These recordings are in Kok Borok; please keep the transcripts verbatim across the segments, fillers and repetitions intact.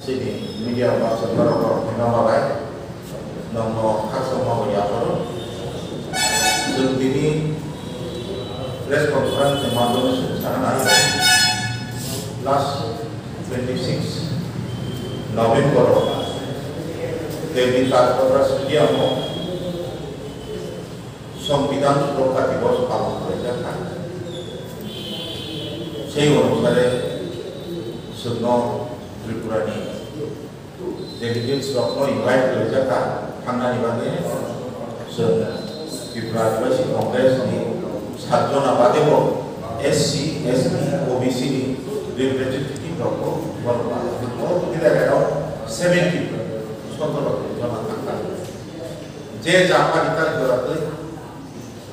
Chini media person borok rok no malai, nokno khakchangma bai yapharo. Chwng tini press conference ni madhyame chwng sana nai, last twenty six November o Delhi Taj Hotel Stadium o Songbidan Surokha Divos palon khlaijak kha. Sei onusare chwngno Tripura ni delegates rokno invite khlaijak kha thangnani bagwi. Chwng Tripura Adivasi Congress ni sat jona bade bo S C, S T, O B C ni representative rokbo bono bagwi. O kida rok seventy, sotoro jona thangkha. Je ja pari ta jora twi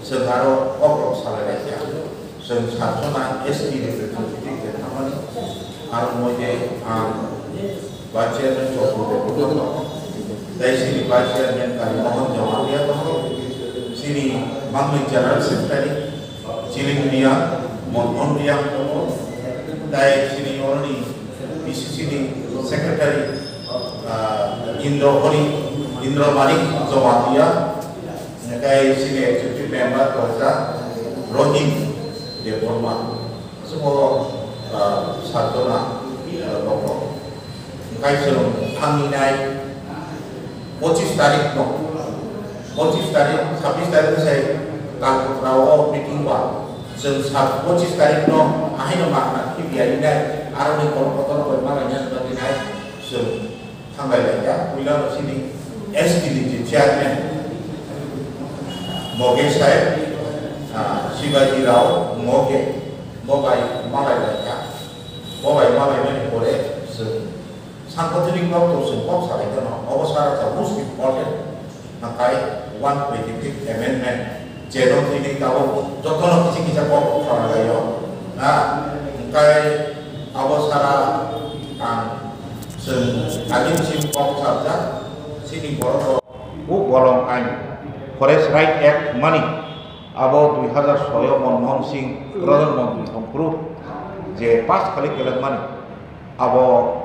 Chwng aro kokrok salai lai kha. Chwng sat jona S T ni representative de thamani. Aro moi de ang Vice Chairman Chokro de tongo. Tai chini Vice Chairman Kali Mohan Jamatia tongo. Chini mangni General Secretary Chiling Riang, Mohan Riang tongo. Tai chini oroni B C C ni Secretary, ah, Indro Hori, Indro Manik Jamatia. Hingkai chini executive member kaisa Rohim Debbarma. Chwng, ah, sat jona, ah, tongo. Hingkai chwng thangwi nai pochis tarikh no, pochis tarikh, sabbish tarikh sai Kalpatra o meeting ba. Chwng sat, pochis tarikh no ahaino makna khibiya nai, aroni kol kotor koi malai nai bagwi nai chwng Thanglai lai ya, puila no chini S T ni je chairman Moge saheb, ah, Shibaji Rao Moge, bo bai malai lai ya, bo bai malai mani pore chwng sankothonik kok to chwng kok salai khe no, obo sara cha most important. Hingkai one twenty-fifth amendment, jeno tini tabuk jotono kisa kisa kok khwna laio, na? Hingkai abo sara ang chwng agini sim kok sabjak, chini borok rok. O bolong ain, Forest Right Act mani, abo dui hazar soi o Manmohan Singh pradhan mantri tongphuru je pass khalai kelak mani, abo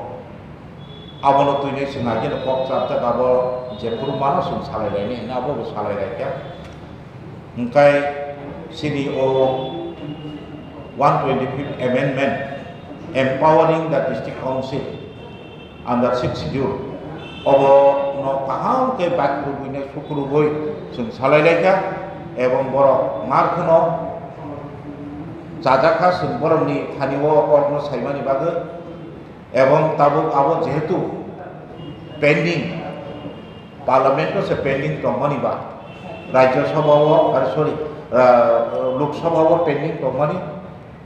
Abono twinai chwng ageno kok chapjak, abo jephuru mano chwng salai lainai hwnwi abo bo salai laikha. Hwnkhe chini o one twenty-fifth amendment, empowering the district council under sixth schedule, obono kaham khe bakhurubwinai sukhurubwi chwng salai laikha, ebong borok mar kheno chajakha, chwng borokni thani o kokno saimani bagwi. Ebong tabuk abo jehetu pending, Parliament o se pending tongmani ba, Rajya Sabha o, ah, sorry, ah, Lok Sabha o pending tongmani,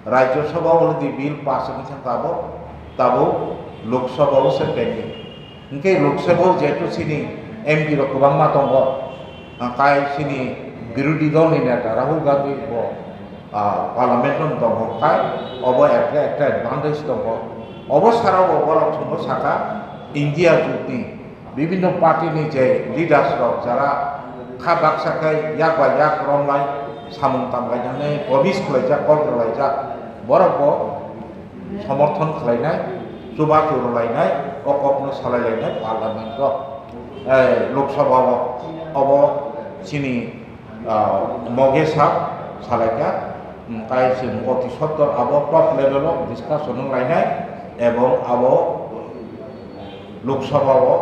Rajya Sabha o already bill pass wngwi thangkha abo, tabuk Lok Sabha o se pending. Hwnkhe Lok Sabha o jehetu chini M P rok kwbangma tongo, ah, kai chini birodhi dol ni neta Rahul Gandhi bo ah, Parliament no tongo khai, obo ekta, ekta advantage tongo. Obo sara bo borok chwngno saka, India jotni bibhinno party ni je leaders rok jara kha baksa khai yak bai yak romlai samung tanglainani promise khlaijak, kok rwlaijak, borok bo somorthon khlainai, chubachu rwlainai, o kokno salailainai Parliament o, eh, Lok Sabha o, obo chini ah, Moge sap salaikha, mm, tai chwng oti sottor abo top level o discussion wng lainai, ebong abo Lok Sabha o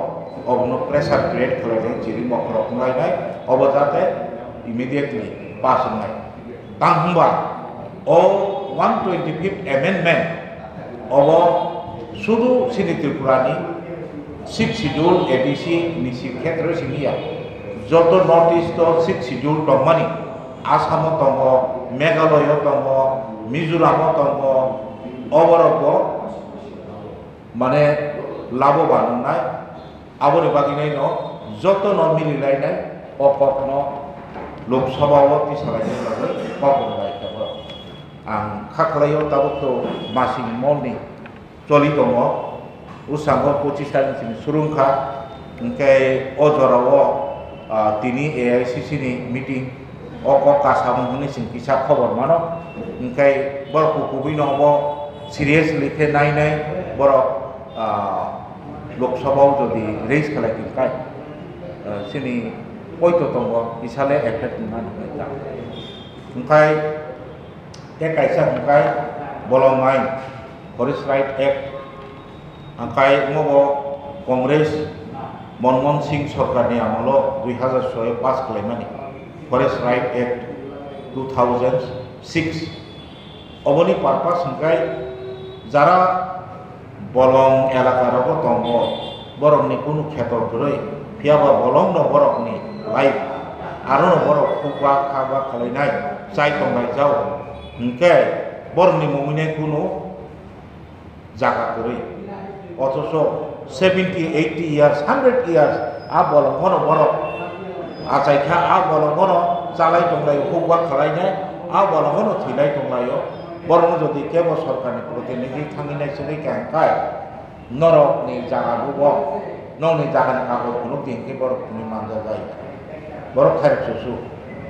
obono pressure create khlainai, chiri mokhorok wng lainai, obo jate immediately pass wngnai. Tang hwnba o one twenty-fifth amendment obo sudu chini Tripura ni Sixth Schedule A D C ni si khetroi simi ya. Joto North East o Sixth Schedule tongmani, Assam o tongo, Meghalaya o tongo, Mizoram o tongo, oborok bo mane labo ba nwngnai. Aboni bagwi naino jotono mili lainai o kokno Lok Sabha o tisa lainani bagwi kok rwlai kha borok. Ang kha khlaio tabuk to masing molni choli tongo. Bwskango pochis tarikh ni simi surung kha, hwnkhe o jorao, ah, tini A I C C ni meeting o kok kasamung hwnwi chwng kisa khobor mano, hwnkhe borok kubui no obo seriously khe nainai borok, ah, Lok Sabha o jodi raise khlai tong khe, eh, chini poito tongo, kisa le effect wngna nai ta. Hwnkhe tei kaisa hwnkhe bolong ain, Forest Right Act, hwnkhe omo bo Congress Manmohan Singh sorkar ni amolo dui hazar soi o pass khlaimani Forest Right Act two thousand six. Oboni purpose hwnkhe jara bolong elaka rogo tongo, borokni kunu kheto kwrwi, phiyaba bolongno borokni life, arono borok khukba khakba khwlainai chai tonglaijao, hwnkhe borokni mungwinai kunu jaga kwrwi. Othocho seventy, eighty years, hundred years a bolong phano borok achaikha, a bolong phano chalai tonglai, hukba khwlainai, a bolong phano thwilai tonglaio. Borokno jodi kebo sorkarni protinidhi thangwi naisingwi kaham khai, norokni jaga bubo, nokni jagani kagoj phunuk di hinkhe borok thwngwi manjak bai. Borok khairok susu.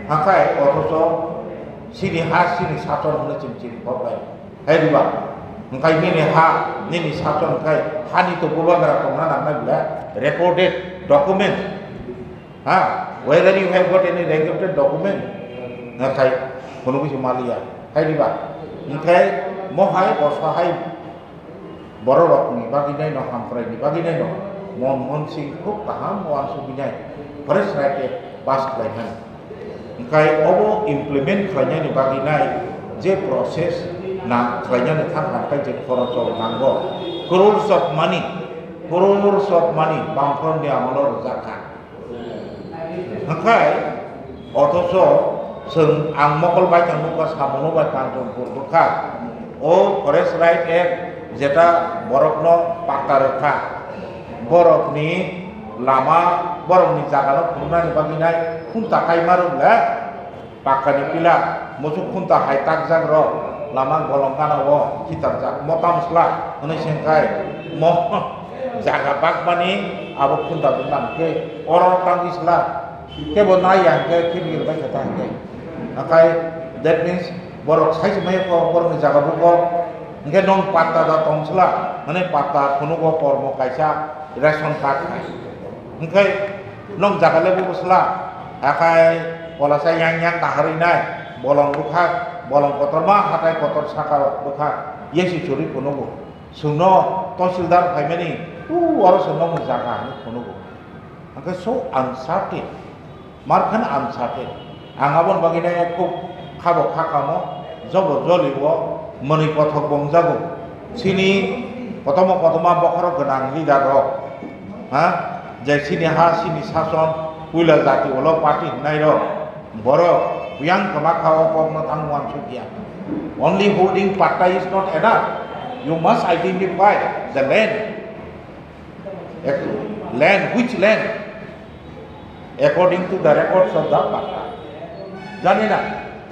Hakhai othocho chini ha, chini sason hwnwi chwng chini kok lai. Hai diba? Hwnkhe nini ha, nini sason khai hani to bubagra tongna nangnai bwle recorded document. Ha? Whether you have got any recorded document? Hwnkhe phunugwi se maliya. Hai diba? Hwnkhe mohai, osahai bororokni bagwi naino, hamkraini bagwi naino Manmohan Singh khub kaham uansuknai, Forest Right Act pass khlaimani. Hwnkhe obo implement khlainani bagwi nai je process na khlainani thang kha, hwnkhe je khoroch rok nango, crores of money, crores of money Bamfront ni amolo rwjak kha. Hwnkhe othocho chwng ang mokol bai thang nukha, samono bai tang tong pur bwkha. O Forest Right Act jeta borokno patta rwkha, borokni lama, borokni jagano phunuknani bagwi nai khunta kaima rwkle, pakkani pila, musuk khunta hai takjak rok, lama bolong gana o khitarjak, motam sla hwnwi sengkhai, mo jaga bakmani abo khunta dwngna hwnkhe oro tangwi sla, kebo nai ya hwnkhe khibir bai khe ta hwnkhe. Hakhai, that means borok sai se maya kok, borokni jaga buko, hwnkhe nong patta da tong sla, hwnwi patta phunugo kormo kaisa ration card khai. Hwnkhe nong jaga le bubo sla, hakhai polasa yang yang naharwi nai, bolong bwkhak, bolong kotorma hatai kotor saka bwkhak, yesi churi phunugo. Chwngno tahsildar phaimani, u oro se nokni jaga hinwi phunugo. Hwnkhe so uncertain, mar kheno uncertain. Ang aboni bagwi nai khub khabo kha kamo, jobo joli o mwnwi kothok bongjago. Chini kotomo kotorma bokhorok gwnang leader rok, ha, je chini ha, chini sason, puila jati ulo party hwnai rok, borok buyang kwma kha o kokno tang uansukya. Only holding patta is not enough. You must identify the land. Ac-, land, which land? According to the records of the patta. Jani na,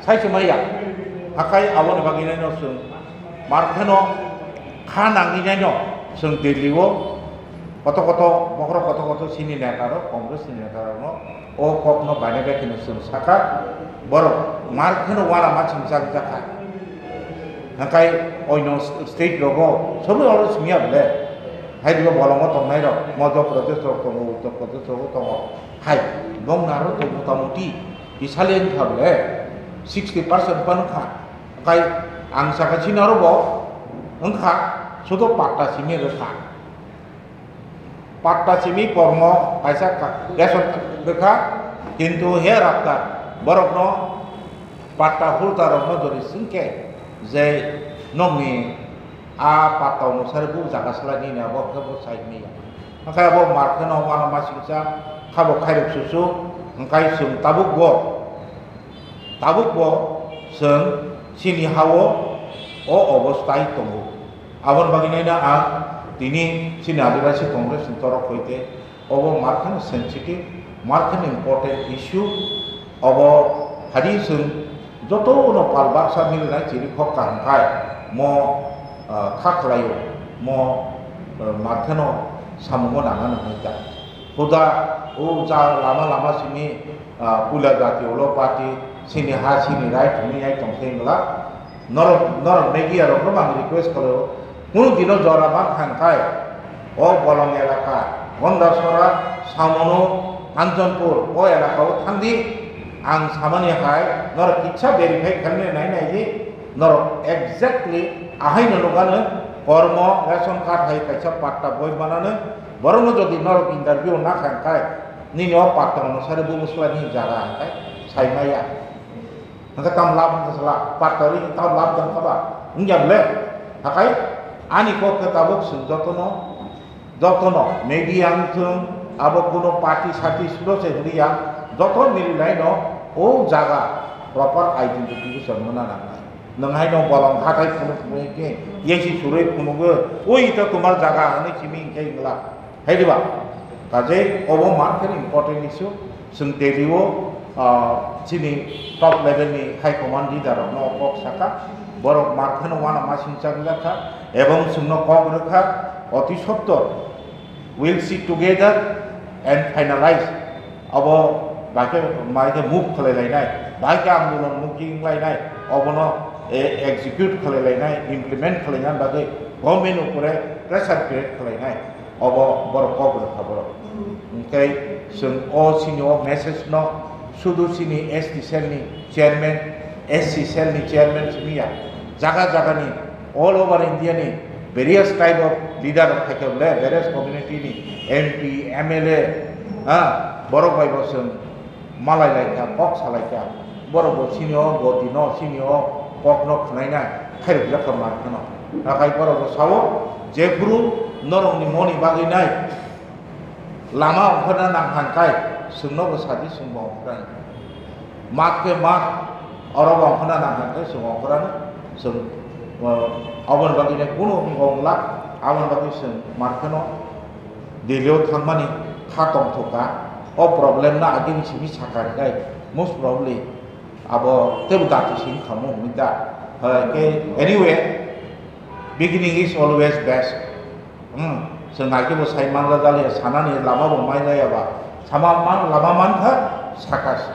sai se maya. Hakhai aboni bagwi naino chwng mar kheno kha nangwi naino chwng Delhi o koto koto bokhorok, koto koto chini neta rok, Congress ni neta rok no o kok no baina bai kheno chwng sakha, borok mar kheno uanama chwng chak jakha. Hwnkhe oino state rogo sobi oro simiya bole. Hai diba bolongo tongnai rok, Madhya Pradesh rok tongo, Uttar Pradesh rogo tongo. Hai, bong naro to motamuti isale wngkha bole sixty percent phano wngkha. Hwnkhe ang saka chini oro bo wngkha, sudo patta simi rwkha. Patta simi kormo kaisa ka-, ration rwkha, kintu hereafter borokno patta holder rokno jodi swngkhe je nokni a patta onusari bo jaga salai nini abo khe bo sai maya. Hwnkhe abo mar kheno uanama singcha khabo khairok susu, hwnkhe chwng tabuk bo Tabuk bo chwng chini ha-o o obostai tongo. Aboni bagwi naina ang tini chini Adibasi Congress ni torok hoite obo mar kheno sensitive, mar kheno important issue. Obo hadi chwng jotono pal baksa milinai chiri khok kaham khai mo, ah, kha khlaio, mo, ah, mar kheno samungo nangna nangwi ta. Huda o ja lama lama simi ah, puila jati ulo party, chini ha, chini right hwnwi yai tongthai wngla. Norok, norok media rokno ang request khlaio, kunu dino jora man thang khai, O Bolong elaka, Gondasora, Samonu, Kanchanpur, o elaka o thangdi. Ang samani hai, norok kitsa verify khainai nai nai di, norok exactly ahaino nukano, kormo, ration card hai kaisa patta boi manano, borokno jodi norok interview na kha khai, nini o patta onusari bubuslai ni jaga hai sai maya. Hingke tam lab hingke sala, patta ri tam lab jang kaba, hingke ble, hakai, ani kok ke tabuk sung jotono, jotono, media wng thung, abo kuno party sati sudo se hwri ya, joto mili lai no, o jaga, proper identification mona nangnai. Nwng hai no bolong hathai phunuk phunuk khe, yesi surui phunuk o, oi to tomar jaga, hwnwi simi hingke wngla. Hai diba? Kaje obo market important issue. Chwng Delhi o, ah, chini top level ni high command leader rok no kok saka. Borok market no wana masing chakjak kha. Ebong chwng no kok rwkha. Oti sottor. We'll sit together and finalize. Abo baikhe, baikhe move khlai lainai. Baikhe andolon mukti wng lainai. Obono, eh, execute khlai lainai, implement khlai lainai bagwi government upore pressure create khlai lainai. Obo borok kok rwkha borok. Hwnkhe chwng o chini o message no sudu chini S T cell ni chairman, S C cell ni chairman simi ya. Jaga jaga ni all over India ni various type of leader rok phaikha bole, various community ni M P, M L A, ha, borok bai bo chwng malai lai kha, kok salai kha, borok bo sini o goti no, sini o kok no khwnai na khairok jak kha mar kheno. Nakai borok bo sao, jephuru norok ni moni bagwi nai lama ongkhorna nang han khai, chwng no bo sadi chwng bo ongkhorani. Mat khe mat, oro bo ongkhorna nang han khai chwng ongkhorani, chwng, o, aboni bagwi nai kunu ongkhorla, aboni bagwi chwng mar kheno. Delhi o thangmani kha tongthok kha. O problem no agini simi sakha khe, most probably abo teibo dati simi khamu hwnwi da. Hai khe, anyway, beginning is always best. Hmm, chwng hai khe bo sai manjak jaliya, sanani lama bo mai jaya ba. Sama man, lama man kha, sakha se.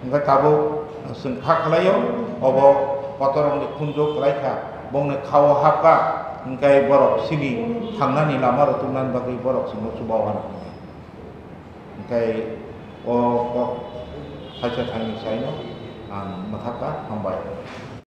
Hwnkhe tabuk chwng kha khlaio, obo kotorrokni khunju khlai kha, bongni khao hap kha, hwnkhe borok sini thangnani lama rw tubunani bagwi borok chwngno chuba o hwnwi. Hwnkhe o kok thaisa thaini saino ang mwthakha, hambai.